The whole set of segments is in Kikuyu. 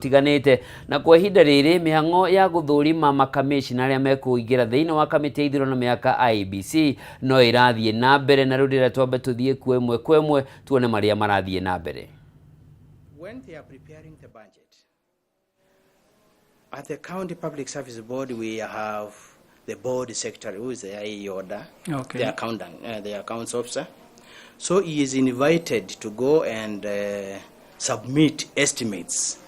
Tiganĩte na kwa ihinda rĩrĩ mĩhang'o ya gũthũrima makamĩcina arĩa mekũingĩra thĩinĩ wa kamĩtĩ ya ithurano mĩaka IEBC no ĩrathiĩ na mbere na rĩu ndĩrenda twambe tũthiĩ kuo ĩmwe kwa ĩmwe tuone marĩa marathiĩ na mbere. When they are preparing the budget, at the County Public Service Board, we have the board secretary, who is the IE order, the accountant, the accounts officer. So he is invited to go and submit estimates.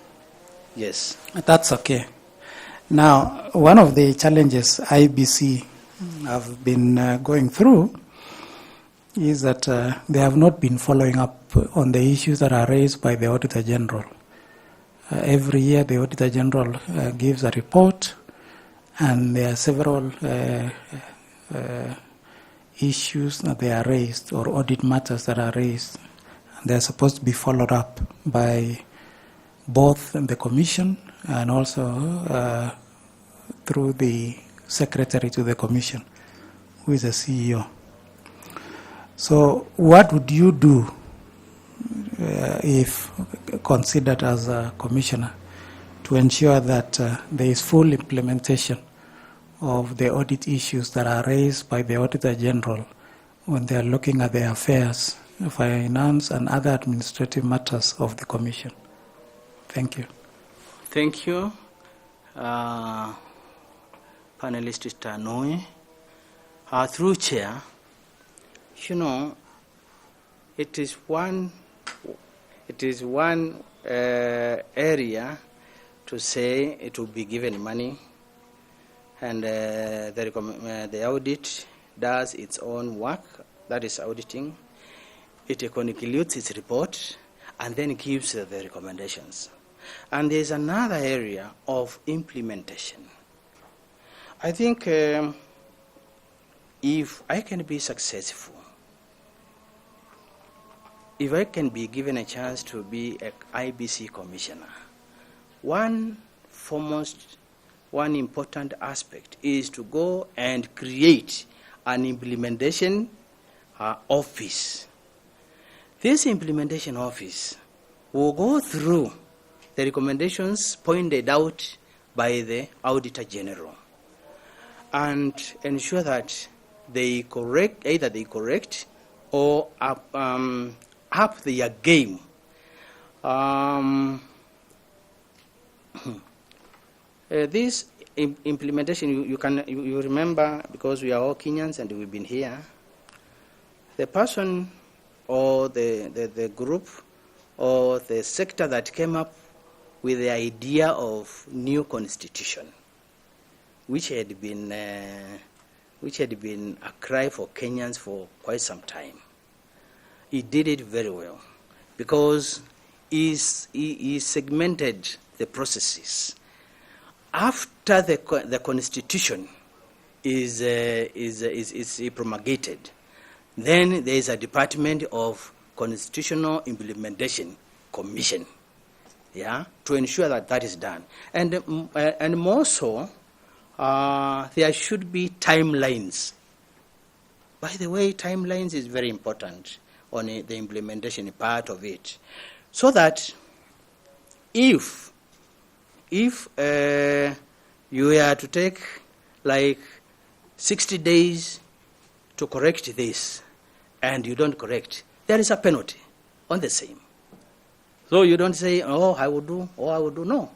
Yes. That's okay. Now, one of the challenges IEBC have been going through is that they have not been following up on the issues that are raised by the Auditor General. Every year, the Auditor General gives a report, and there are several issues that they are raised or audit matters that are raised. And they are supposed to be followed up by both the Commission and also through the secretary to the Commission, who is the CEO. So, what would you do if considered as a commissioner to ensure that there is full implementation of the audit issues that are raised by the Auditor General when they are looking at the affairs, finance, and other administrative matters of the Commission? Thank you. Thank you, panelist Tanui. Through chair, it is one area to say it will be given money, and the audit does its own work, that is auditing. It concludes its report and then gives the recommendations. And there's another area of implementation. I think if I can be successful, if I can be given a chance to be an IEBC commissioner, one foremost, one important aspect is to go and create an implementation office. This implementation office will go through the recommendations pointed out by the Auditor General and ensure that they correct, either they correct or up their game. This implementation, you can you remember, because we are all Kenyans and we've been here. The person or the group or the sector that came up with the idea of new constitution, which had been a cry for Kenyans for quite some time. He did it very well because he segmented the processes. After the constitution is promulgated, then there is a Department of Constitutional Implementation Commission, yeah, to ensure that that is done. And more so, there should be timelines. By the way, timelines is very important on the implementation part of it, so that if you are to take like 60 days to correct this, and you don't correct, there is a penalty on the same. So you don't say, "Oh, I will do, oh, I will do." No.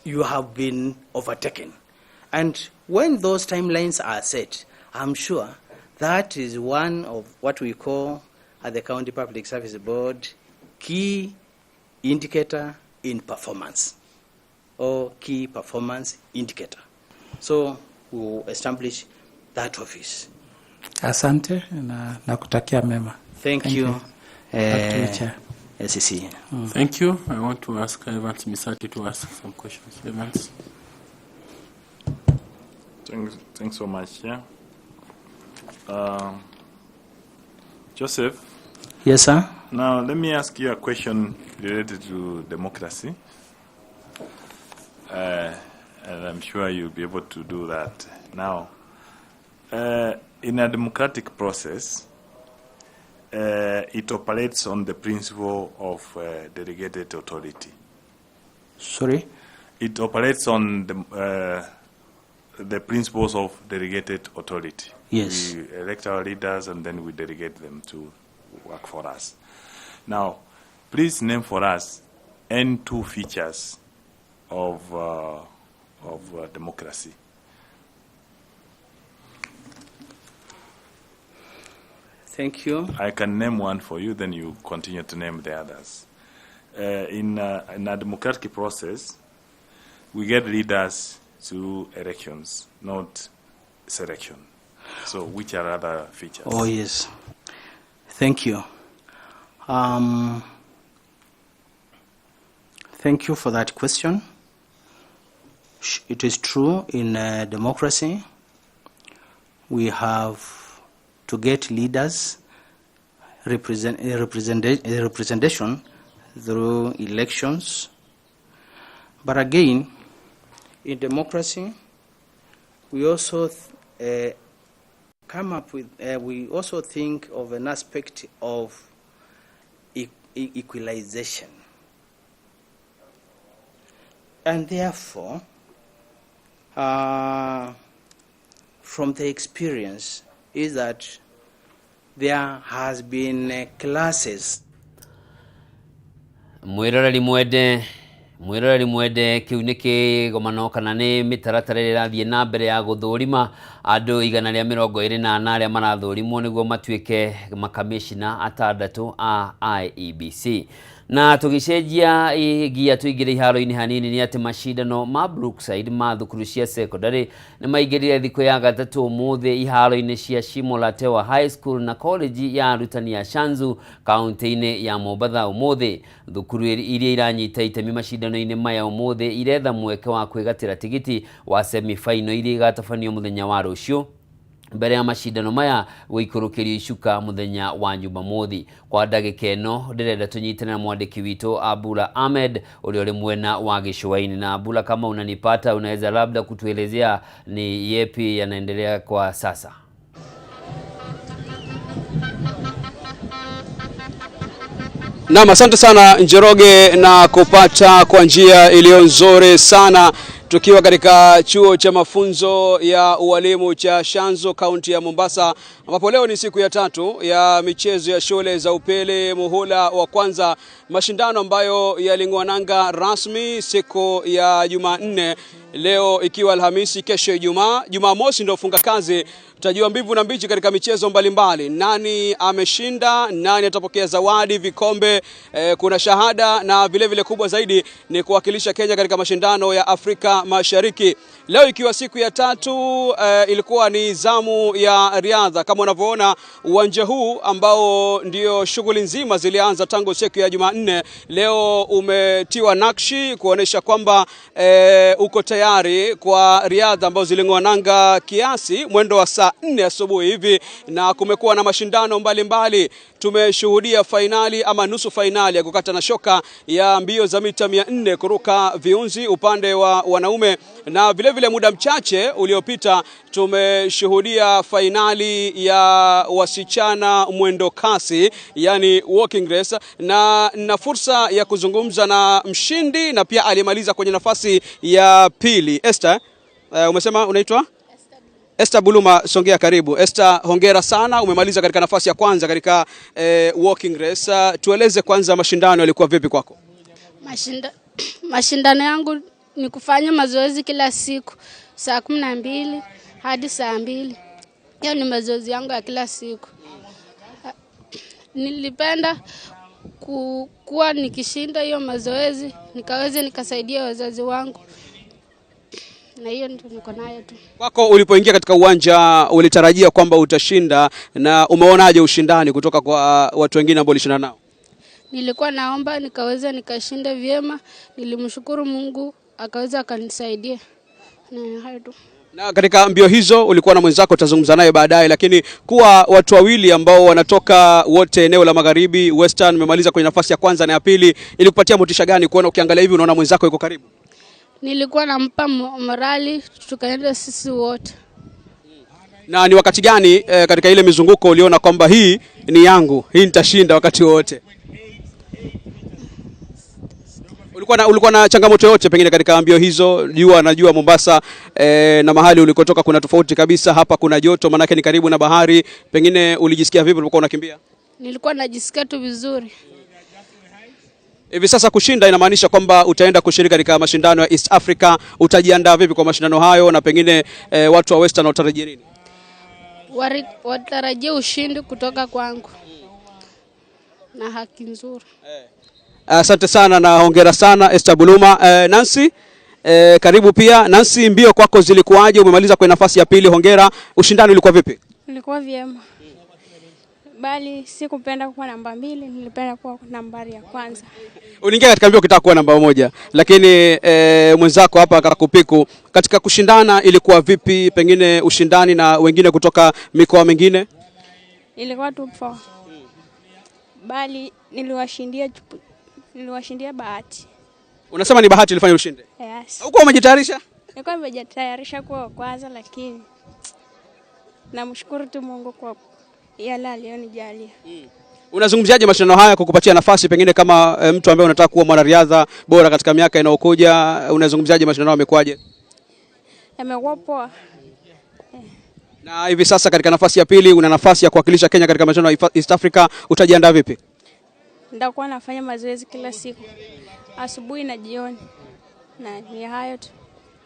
You have been overtaken. And when those timelines are set, I'm sure that is one of what we call at the County Public Service Board key indicator in performance or key performance indicator. So we will establish that office. Asante na nakutakia mema. Thank Thank you. You. Back to you, Chair. SEC. Thank you. I want to ask Evans Misati to ask some questions. Evans. Thanks so much. Yeah. Joseph, Yes, sir. Now let me ask you a question related to democracy. And I'm sure you'll be able to do that. Now, in a democratic process, it operates on the principle of delegated authority. Sorry? It operates on the principles of delegated authority. Yes. We elect our leaders and then we delegate them to work for us. Now, please name for us any two features of democracy. Thank you. I can name one for you, then you continue to name the others. In a democratic process, we get leaders through elections, not selection. So, which are other features? Oh, yes. Thank you. Thank you for that question. It is true in democracy, we have to get leaders representation through elections. But again, in democracy, we also come up with, we also think of an aspect of equalization. And therefore, from the experience is that there has been classes. Mwiroreri mwende, mwiroreri mwende, kiu nĩ kĩgomano kana nĩ mĩtaratara ĩrĩa ĩrathiĩ na mbere ya gũthũrima andũ 124 arĩa marathũrimwo nĩguo matuĩke makamĩcina atandatũ a IEBC. Na tũgĩcenjia ngia tũingĩre iharo-inĩ hanini nĩ atĩ macindano ma Brookside ma thukuru cia secondary nĩ maingĩrire thikũ ya gatatũ ũmũthĩ iharo-inĩ cia Shimo la Tewa High School na college ya arutani ya Shanzu kaunti-inĩ ya Mombatha. Ũmũthĩ thukuru iria iranyita itemi macindano-inĩ maya ũmũthĩ iretha mweke wa kwĩgatĩra tigiti wa semi-final iria igatabanio mũthenya wa rũciũ mbere ya macindano maya gũikũrũkĩrio icuka mũthenya wa Jumamothi. Kwa ndagĩka ĩno ndĩrenda tũnyitane na mwandĩki witũ Abula Ahmed ũrĩa ũrĩ mwena wa gĩcũa-inĩ. Na Abula, kama unanipata, unaweza labda kutuelezea ni yepi yanaendelea kwa sasa? Naam, asante sana Njoroge na kupata kwa njia iliyo nzuri sana tukiwa katika chuo cha mafunzo ya ualimu cha Shanzu kaunti ya Mombasa, ambapo leo ni siku ya tatu ya michezo ya shule za upili muhula wa kwanza, mashindano ambayo yaling'oa nanga rasmi siku ya Jumanne, leo ikiwa Alhamisi, kesho Ijumaa, Jumamosi ndio funga kazi. Tutajua mbivu na mbichi katika michezo mbalimbali, nani ameshinda, nani atapokea zawadi, vikombe, kuna shahada na vile vile kubwa zaidi ni kuwakilisha Kenya katika mashindano ya Afrika Mashariki. Leo ikiwa siku ya tatu, ilikuwa ni zamu ya riadha. Kama unavyoona uwanja huu ambao ndio shughuli nzima zilianza tangu siku ya Jumanne, leo umetiwa nakshi kuonesha kwamba uko tayari kwa riadha ambazo ziling'oa nanga kiasi mwendo wa saa 4 asubuhi hivi, na kumekuwa na mashindano mbalimbali. Tumeshuhudia fainali ama nusu fainali ya kukata na shoka ya mbio za mita 400 kuruka viunzi upande wa wanaume, na vile vile muda mchache uliopita tumeshuhudia fainali ya wasichana mwendo kasi, yani walking race, na fursa ya kuzungumza na mshindi na pia alimaliza kwenye nafasi ya pili. Esther, umesema unaitwa? Esther Buluma, songea karibu. Esther, hongera sana, umemaliza katika nafasi ya kwanza katika walking race. Tueleze kwanza mashindano yalikuwa vipi kwako? Mashindano yangu ni kufanya mazoezi kila siku saa 12 hadi saa 2. Hiyo ni mazoezi yangu ya kila siku. Nilipenda kuwa nikishinda hiyo mazoezi nikaweze nikasaidia wazazi wangu. Na hiyo ndio niko nayo tu. Kwako ulipoingia katika uwanja ulitarajia kwamba utashinda, na umeonaje ushindani kutoka kwa watu wengine ambao ulishindana nao? Nilikuwa naomba nikaweza nikashinda vyema, nilimshukuru Mungu akaweza akanisaidia. Na hayo tu. Na katika mbio hizo ulikuwa na mwenzako, utazungumza naye baadaye, lakini kuwa watu wawili ambao wanatoka wote eneo la magharibi Western, umemaliza kwenye nafasi ya kwanza na ya pili, ilikupatia motisha gani kuona ukiangalia hivi unaona mwenzako yuko karibu? Nilikuwa nampa morali, tukaenda sisi wote. Na ni wakati gani katika ile mizunguko uliona kwamba hii ni yangu, hii nitashinda wakati wote? Ulikuwa Ulikuwa na changamoto yote pengine katika mbio hizo? Jua, najua Mombasa na mahali ulikotoka kuna tofauti kabisa, hapa kuna joto manake ni karibu na bahari. Pengine ulijisikia vipi ulipokuwa unakimbia? Nilikuwa najisikia tu vizuri. Hivi sasa kushinda inamaanisha kwamba utaenda kushiriki katika mashindano ya East Africa. Utajiandaa vipi kwa mashindano hayo, na pengine watu wa Western watarajia nini? Watarajia ushindi kutoka kwangu na haki nzuri. Asante sana na hongera sana Esther Buluma. Nancy, karibu pia. Nancy, mbio kwako zilikuwaje? Umemaliza kwa nafasi ya pili, hongera. Ushindani ulikuwa vipi? Ulikuwa vyema, bali sikupenda kuwa namba 2, nilipenda kuwa nambari ya kwanza. Uliingia katika mbio ukitaka kuwa namba 1, lakini mwenzako hapa akakupiku. Katika kushindana ilikuwa vipi? Pengine ushindani na wengine kutoka mikoa mingine? Ilikuwa tu poa, bali niliwashindia bahati. Unasema ni bahati ilifanya ushinde? Yes. Huko umejitayarisha? Nilikuwa nimejitayarisha kuwa kwanza, lakini namshukuru tu Mungu kwa yale aliyonijalia. Unazungumziaje mashindano haya kukupatia nafasi pengine kama mtu ambaye unataka kuwa mwanariadha bora katika miaka inayokuja? Unazungumziaje mashindano yamekuwaje? Yamekuwa poa. Na hivi sasa katika nafasi ya pili una nafasi ya kuwakilisha Kenya katika mashindano ya East Africa, utajiandaa vipi? Nitakuwa nafanya mazoezi kila siku, asubuhi na jioni, na ni hayo tu.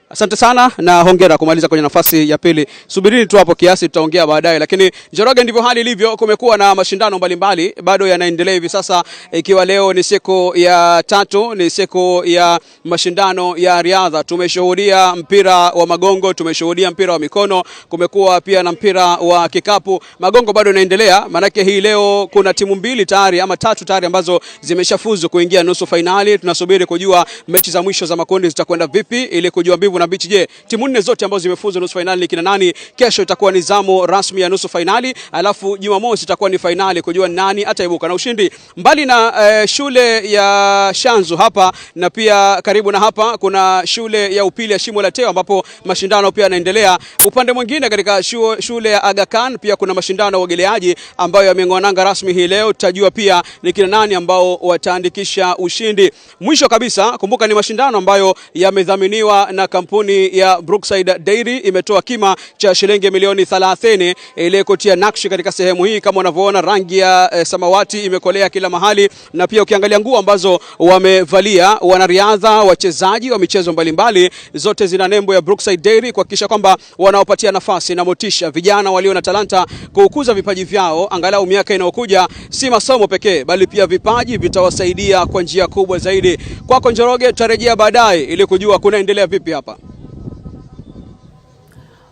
Asante sana na hongera kumaliza kwenye nafasi ya pili. Subirini tu hapo kiasi, tutaongea baadaye. Lakini Njoroge, ndivyo hali ilivyo. Kumekuwa na mashindano mbalimbali bado yanaendelea hivi sasa, ikiwa leo ni siku ya tatu, ni siku ya mashindano ya riadha. Tumeshuhudia mpira wa magongo, tumeshuhudia mpira wa mikono, kumekuwa pia na mpira wa kikapu. Magongo bado inaendelea, manake hii leo kuna timu mbili tayari ama tatu tayari ambazo zimeshafuzu kuingia nusu fainali. Tunasubiri kujua mechi za mwisho za makundi zitakwenda vipi ili kujua mbivu na bichi. Je, timu nne zote ambazo zimefuzu nusu fainali ni kina nani? Kesho itakuwa ni zamu rasmi ya nusu fainali, alafu Jumamosi itakuwa ni fainali kujua nani ataibuka na ushindi. Mbali na shule ya Shanzu hapa na pia karibu na hapa kuna shule ya upili ya Shimo la Teo ambapo mashindano pia yanaendelea. Upande mwingine katika shule ya Aga Khan pia kuna mashindano ya uogeleaji ambayo yameng'oa nanga rasmi hii leo. Tutajua pia ni kina nani ambao wataandikisha ushindi. Mwisho kabisa, kumbuka ni mashindano ambayo yamedhaminiwa na kampuni ya Brookside Dairy. Imetoa kima cha shilingi milioni 30 ili kutia nakshi katika sehemu hii. Kama unavyoona rangi ya samawati imekolea kila mahali, na pia ukiangalia nguo ambazo wamevalia wanariadha, wachezaji wa michezo mbalimbali, zote zina nembo ya Brookside Dairy kuhakikisha kwamba wanaopatia nafasi na motisha vijana walio na talanta kukuza vipaji vyao. Angalau miaka inayokuja si masomo pekee bali pia vipaji vitawasaidia kwa njia kubwa zaidi. Kwako Njoroge, tutarejea baadaye ili kujua kunaendelea vipi hapa.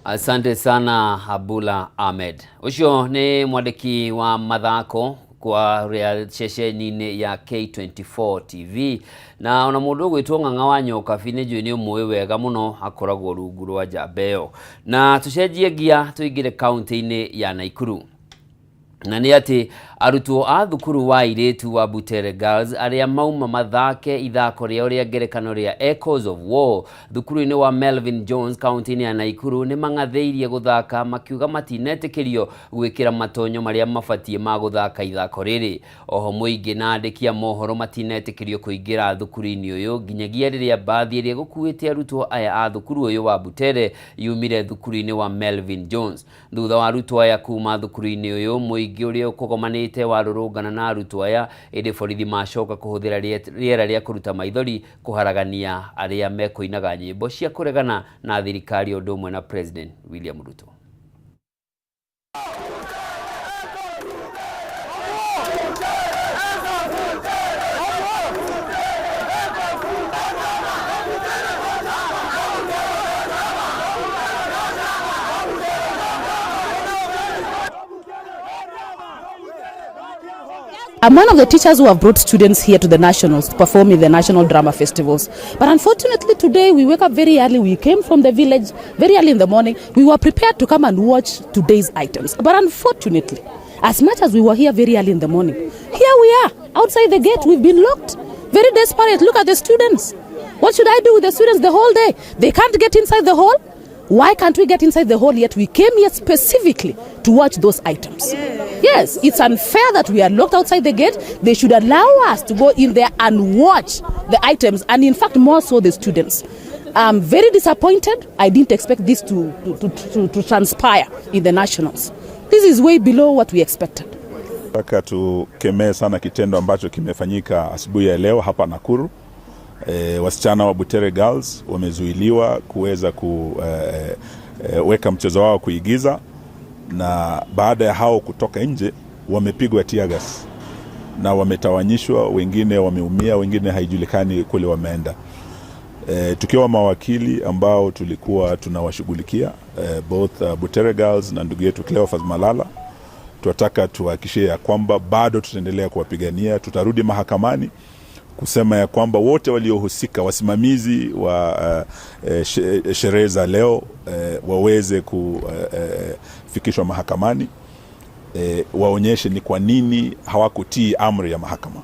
Asante sana Abula Ahmed. Ucio ni mwandiki wa mathako kwa ceceni-inĩ ya K24 TV, na ona mũndũ ũgwĩtwo Ng'ang'a wa Nyokabi nĩ njũĩ nĩ ũmũĩ wega mũno, akoragwo rungu rwa njamba ĩyo. Na tũcenjie ngia tũingĩre kaunti-inĩ ya Naikuru. Na nĩ atĩ arutwo a thukuru wa airĩtu wa Butere Girls arĩa mauma mathake ithako rĩao rĩa ngerekano rĩa Echoes of War thukuru-inĩ wa Melvin Jones kaunti-inĩ ya Naikuru nĩ mang'athĩirie gũthaka makiuga matinetĩkĩrio gwĩkĩra matonyo marĩa mabatiĩ ma gũthaka ithako rĩrĩ. Oho mũingĩ na andĩki a mohoro matinetĩkĩrio kũingĩra thukuru-inĩ ũyũ nginyagia rĩrĩa mbathi ĩrĩa ĩgũkuĩte arutwo aya a thukuru ũyũ wa Butere yumire thukuru-inĩ wa Melvin Jones. Thutha wa arutwo aya kuma thukuru-inĩ ũyũ, mũingĩ ũrĩa ũkũgomanĩte warũrũngana na arutwo aya, ĩndĩ borithi macoka kũhũthĩra rĩera rĩa kũruta maithori kũharagania arĩa mekũinaga nyĩmbo cia kũregana na thirikari ũndũ ũmwe na President William Ruto. I'm one of the teachers who have brought students here to the nationals to perform in the national drama festivals. But unfortunately today we wake up very early. We came from the village very early in the morning. We were prepared to come and watch today's items. But unfortunately, as much as we were here very early in the morning, here we are outside the gate. We've been locked. Very desperate. Look at the students. What should I do with the students the whole day? They can't get inside the hall. Why can't we get inside the hall yet? We came here specifically to watch those items. Yes, it's unfair that we are locked outside the gate. They should allow us to go in there and watch the items, and in fact, more so the students. I'm very disappointed. I didn't expect this to transpire in the nationals. This is way below what we expected. Nataka tukemee sana kitendo ambacho kimefanyika asubuhi ya leo hapa Nakuru. Wasichana wa Butere Girls wamezuiliwa kuweza kuweka mchezo wao kuigiza, na baada ya hao kutoka nje wamepigwa tear gas na wametawanyishwa, wengine wameumia, wengine haijulikani kule wameenda. Tukiwa mawakili ambao tulikuwa tunawashughulikia both Butere Girls na ndugu yetu Cleophas Malala, tunataka tuhakikishie ya kwamba bado tutaendelea kuwapigania. Tutarudi mahakamani kusema ya kwamba wote waliohusika, wasimamizi wa sherehe za leo waweze kufikishwa mahakamani, waonyeshe ni kwa nini hawakutii amri ya mahakama.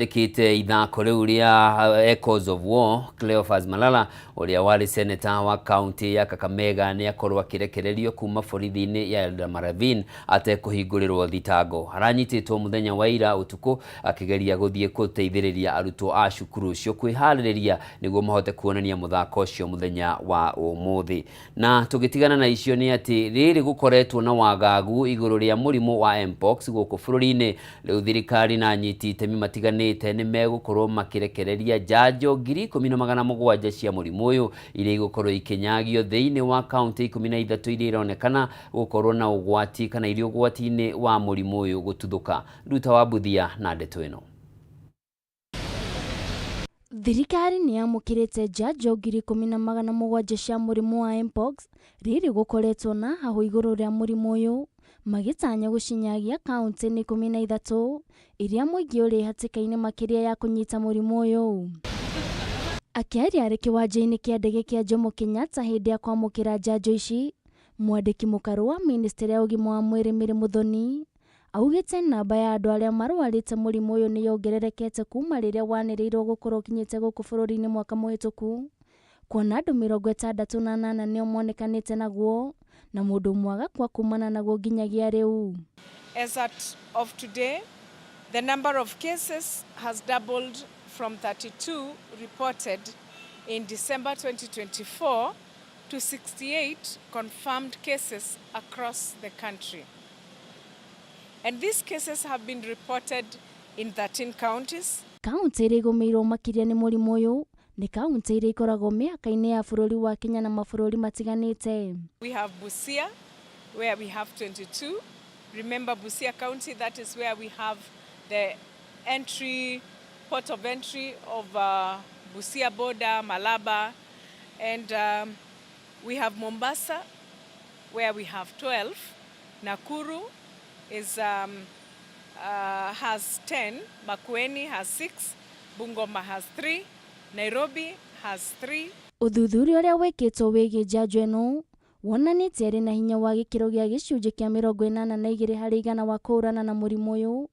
Ndĩkĩte ithako rĩu rĩa Echoes of War. Cleophas Malala ũrĩa warĩ seneta wa kaunti ya Kakamega nĩ akorwo akĩrekererio kuma borithi-inĩ ya Eldama Ravine atekũhingũrĩrwo thitango. Aranyitĩtwo mũthenya wa ira ũtukũ akĩgeria gũthiĩ gũteithĩrĩria arutwo a cukuru ũcio kwĩharĩrĩria nĩguo mahote kuonania mũthako ũcio mũthenya wa ũmũthĩ. Na tũgĩtigana na icio nĩ atĩ rĩrĩ gũkoretwo na wagagu igũrũ rĩa mũrimũ wa Mpox gũkũ bũrũri-inĩ, rĩu thirikari na anyiti itemi matiganĩte nĩ megũkorwo makĩrekereria njanjo 17,000 cia mũrimũ ũyũ iria igũkorwo ikĩnyagio thĩinĩ wa kaunti 13 iria ironekana gũkorwo na ũgwati kana irĩ ũgwati-inĩ wa mũrimũ ũyũ gũtuthũka. Nduta wa Mbuthia na ndeto ĩno. Thirikari nĩ yamũkĩrĩte njanjo 17,000 cia mũrimũ wa Mpox rĩrĩ gũkoretwo na hahũ igũrũ rĩa mũrimũ ũyũ, magĩtanya gũcinyagia kaunti-inĩ 13 iria mũingĩ ũrĩ hatĩka-inĩ makĩria ya kũnyita mũrimũ ũyũ. Akĩaria arĩ kĩwanja-inĩ kĩa ndege kĩa Jomo Kenyatta hĩndĩ ya kwamũkĩra njanjo ici, mwandĩki mũkarũ wa ministry ya ũgima wa mwĩrĩ Mary Muthoni augĩte namba ya andũ arĩa marwarĩte mũrimũ ũyũ nĩ yongererekete kuma rĩrĩa wanĩrĩirwo gũkorwo ũkinyĩte gũkũ bũrũri-inĩ mwaka mũhĩtũku, kuona andũ 68 nĩo monekanĩte naguo na mũndũ ũmwe agakua kumana naguo nginyagia rĩu. As at of today, the number of cases has doubled from 32 reported in December 2024 to 68 confirmed cases across the country. And these cases have been reported in 13 counties. Kaunti iria igũmĩirwo makĩria nĩ mũrimũ ũyũ nĩ kaunti iria ikoragwo mĩhaka-inĩ ya bũrũri wa Kenya na mabũrũri matiganĩte. We have Busia, where we have 22. Remember Busia County, that is where we have the entry, port of entry of Busia border, Malaba. And we have Mombasa, where we have 12. Nakuru has 10. Makueni has 6. Bungoma has 3. Nairobi has 3. Ũthuthuria ũrĩa wĩkĩtwo wĩgiĩ njanjo ĩno wonanĩtie ĩrĩ na hinya wa gĩkĩro gĩa gĩcunjĩ kĩa 82 harĩ igana wa kũhũrana na mũrimũ ũyũ,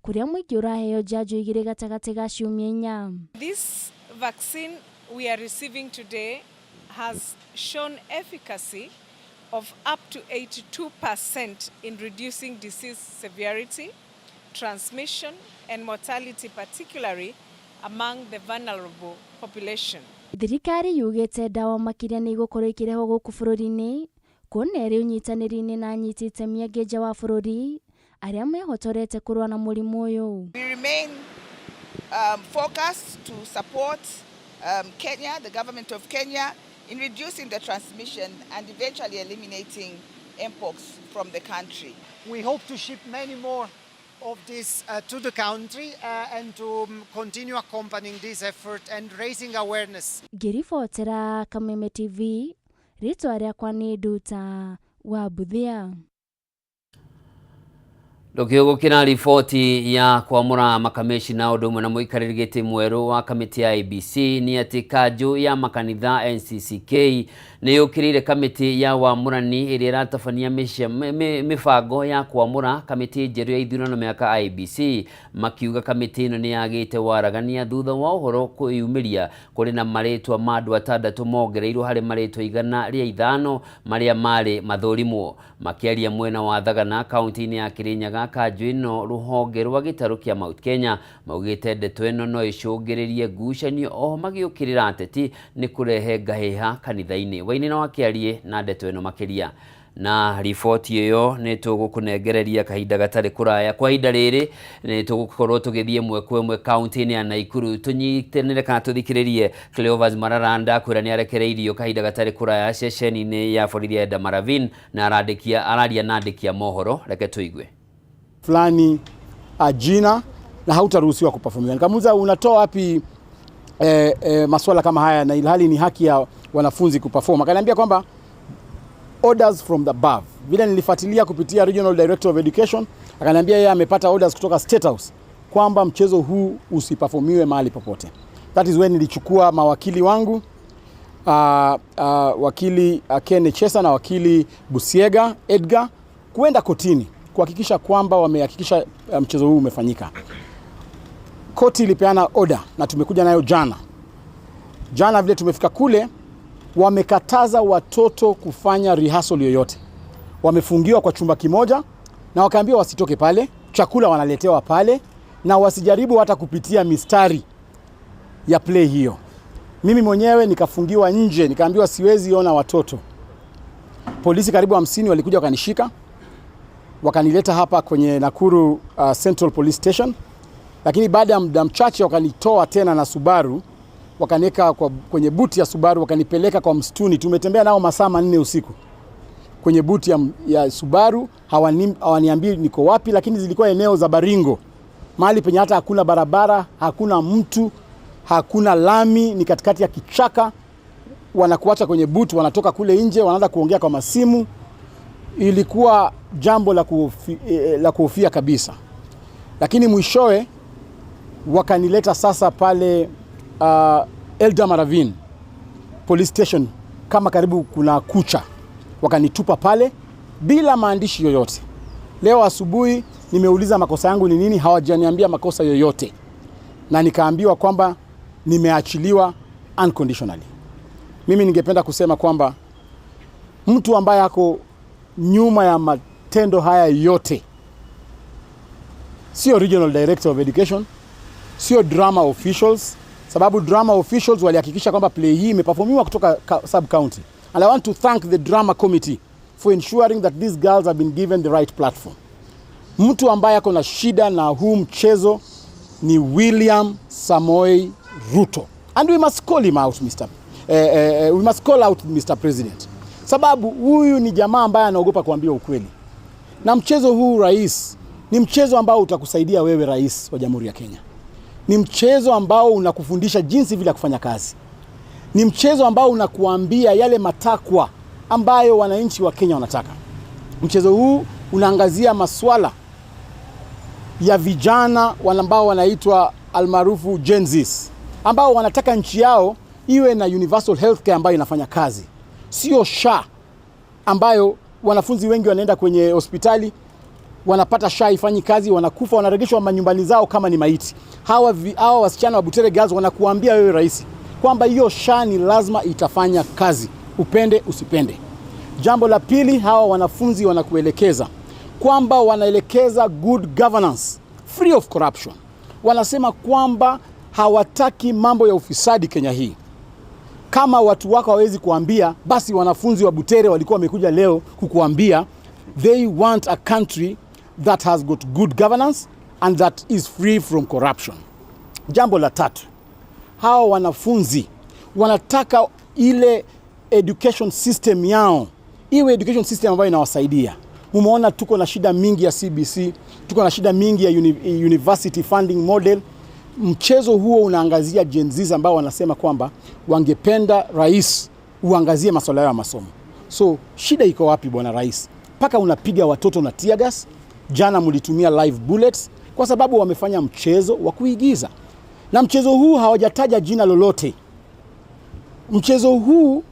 kũrĩa mũingĩ ũraheo njanjo 2 gatagatĩ ga ciumia 4. This vaccine we are receiving today has shown efficacy of up to 82% in reducing disease severity, transmission and mortality, particularly among the vulnerable population. Thirikari yugĩte ndawa makĩria nĩ igũkorwo ikĩrehwo gũkũ bũrũri-inĩ kuona ĩrĩ ũnyitanĩri-inĩ na anyiti itemi angĩ nja wa bũrũri arĩa mehotorete kũrũa na mũrimũ ũyũ. We remain focused to support Kenya, the government of Kenya, in reducing the transmission and eventually eliminating Mpox from the country. We hope to ship many more of this to the country and to continue accompanying this effort and raising awareness. Ngĩribotera Kameme TV, rĩtwa rĩakwa nĩ Nduta wa Mbuthia. Ndũkĩhũgũkĩra riboti ya kwamũra makamĩcina ũndũ ũmwe na mũikarĩri gĩtĩ mwerũ wa kamĩtĩ ya IEBC nĩ atĩ kanjũ ya makanitha NCCK nĩ yũkĩrĩire kamĩtĩ ya wamũrani ĩrĩa ĩratabania mĩbango ya kwamũra kamĩtĩ njerũ ya ithurano mĩaka IEBC, makiuga kamĩtĩ ĩno nĩ yagĩte waragania thutha wa ũhoro kwĩyumĩria kũrĩ na marĩtwa ma andũ atandatũ mongereirwo harĩ marĩtwa 105 marĩa marĩ mathũrimwo. Makĩaria mwena wa Thagana kaunti-inĩ ya Kirinyaga, kanjũ ĩno rũhonge rwa gĩtarũ kĩa Mount Kenya maugĩte ndeto ĩno no ĩcũngĩrĩrie ngucanio, oho magĩũkĩrĩra ateti nĩ kũrehe ngahĩha kanitha-inĩ. Wainĩ na wakĩarie na ndeto ĩno makĩria na riboti ĩyo nĩ tũgũkũnengereria kahinda gatarĩ kũraya. Kwa ihinda rĩrĩ nĩ tũgũkorwo tũgĩthiĩ ĩmwe kwa ĩmwe kaunti-inĩ ya Nakuru tũnyitanĩre kana tũthikĩrĩrie Cleophas Mararanda kwĩra nĩ arekereirio kahinda gatarĩ kũraya ceceni-inĩ ya borithi ya Eldama Ravine na arandĩkia araria na andĩki a mohoro. Reke tũigue. Fulani jina na hautaruhusiwa kuperform. Nikamuuliza, unatoa wapi masuala kama haya na ilhali ni haki ya wanafunzi kuperform? Akaniambia kwamba orders from the above. Vile nilifuatilia kupitia Regional Director of Education, akaniambia yeye amepata orders kutoka State House kwamba mchezo huu usiperformiwe mahali popote. That is when nilichukua mawakili wangu, wakili Ken Chesa na wakili Busiega Edgar, kuenda kotini kuhakikisha kwamba wamehakikisha mchezo huu umefanyika. Koti ilipeana order na tumekuja nayo jana. Jana vile tumefika kule, wamekataza watoto kufanya rehearsal yoyote. Wamefungiwa kwa chumba kimoja na wakaambiwa wasitoke pale, chakula wanaletewa pale na wasijaribu hata kupitia mistari ya play hiyo. Mimi mwenyewe nikafungiwa nje, nikaambiwa siwezi ona watoto. Polisi karibu 50 walikuja wakanishika, wakanileta hapa kwenye Nakuru Central Police Station, lakini baada ya muda mchache wakanitoa tena na Subaru, wakaniweka kwenye buti ya Subaru, wakanipeleka kwa msituni. Tumetembea nao masaa 4 usiku kwenye buti ya Subaru, hawaniambii niko wapi, lakini zilikuwa eneo za Baringo, mahali penye hata hakuna barabara, hakuna mtu, hakuna lami, ni katikati ya kichaka. Wanakuacha kwenye buti, wanatoka kule nje, wanaanza kuongea kwa masimu. Ilikuwa jambo la kuhofia kabisa, lakini mwishowe wakanileta sasa pale Eldama Ravine Police Station, kama karibu kuna kucha, wakanitupa pale bila maandishi yoyote. Leo asubuhi nimeuliza makosa yangu ni nini, hawajaniambia makosa yoyote, na nikaambiwa kwamba nimeachiliwa unconditionally. Mimi ningependa kusema kwamba mtu ambaye ako nyuma ya matendo haya yote sio Regional Director of Education, sio drama officials, sababu drama officials walihakikisha kwamba play hii imeperformiwa kutoka sub county. And I want to thank the drama committee for ensuring that these girls have been given the right platform. Mtu ambaye ako na shida na huu mchezo ni William Samoei Ruto. And we must call him out, Mr. We must call out Mr. President. Sababu huyu ni jamaa ambaye anaogopa kuambia ukweli. Na mchezo huu, rais, ni mchezo ambao utakusaidia wewe, rais wa Jamhuri ya Kenya. Ni mchezo ambao unakufundisha jinsi vile ya kufanya kazi. Ni mchezo ambao unakuambia yale matakwa ambayo wananchi wa Kenya wanataka. Mchezo huu unaangazia maswala ya vijana ambao wanaitwa almaarufu Gen Zs, ambao wanataka nchi yao iwe na universal healthcare ambayo inafanya kazi, sio SHA ambayo wanafunzi wengi wanaenda kwenye hospitali wanapata SHA haifanyi kazi, wanakufa, wanaregeshwa manyumbani zao kama ni maiti. Hawa wasichana wa Butere Girls wanakuambia wewe rais kwamba hiyo SHA ni lazima itafanya kazi, upende usipende. Jambo la pili, hawa wanafunzi wanakuelekeza kwamba wanaelekeza good governance, free of corruption. Wanasema kwamba hawataki mambo ya ufisadi Kenya hii. Kama watu wako hawawezi kuambia, basi wanafunzi wa Butere walikuwa wamekuja leo kukuambia they want a country that has got good governance and that is free from corruption. Jambo la tatu, hawa wanafunzi wanataka ile education system yao iwe education system ambayo inawasaidia. Umeona tuko na shida mingi ya CBC, tuko na shida mingi ya university funding model. Mchezo huo unaangazia Gen Z ambao wanasema kwamba wangependa rais uangazie masuala yao ya masomo. So shida iko wapi, bwana rais? Mpaka unapiga watoto na tear gas, Jana mlitumia live bullets kwa sababu wamefanya mchezo wa kuigiza, na mchezo huu hawajataja jina lolote. Mchezo huu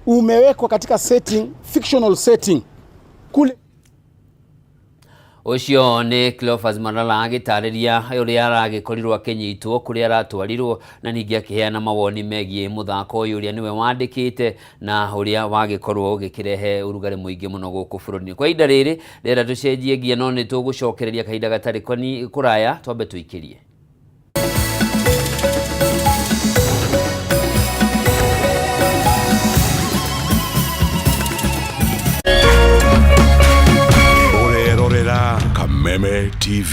umewekwa katika setting, fictional setting kule. Ũcio nĩ Cleophas Malala agĩtarĩria ũrĩa aragĩkorirwo akĩnyitwo, kũrĩa aratwarirwo, na ningĩ akĩheana mawoni megiĩ mũthako ũyũ ũrĩa nĩwe wandĩkĩte na ũrĩa wagĩkorwo ũgĩkĩrehe ũrugarĩ mũingĩ mũno gũkũ bũrũri-inĩ. Kwa ihinda rĩrĩ rĩera tũcenjie nginya, no nĩ tũgũcokereria kahinda gatarĩ kũraya, twambe tũikĩrie. Ũrerorera Kameme TV.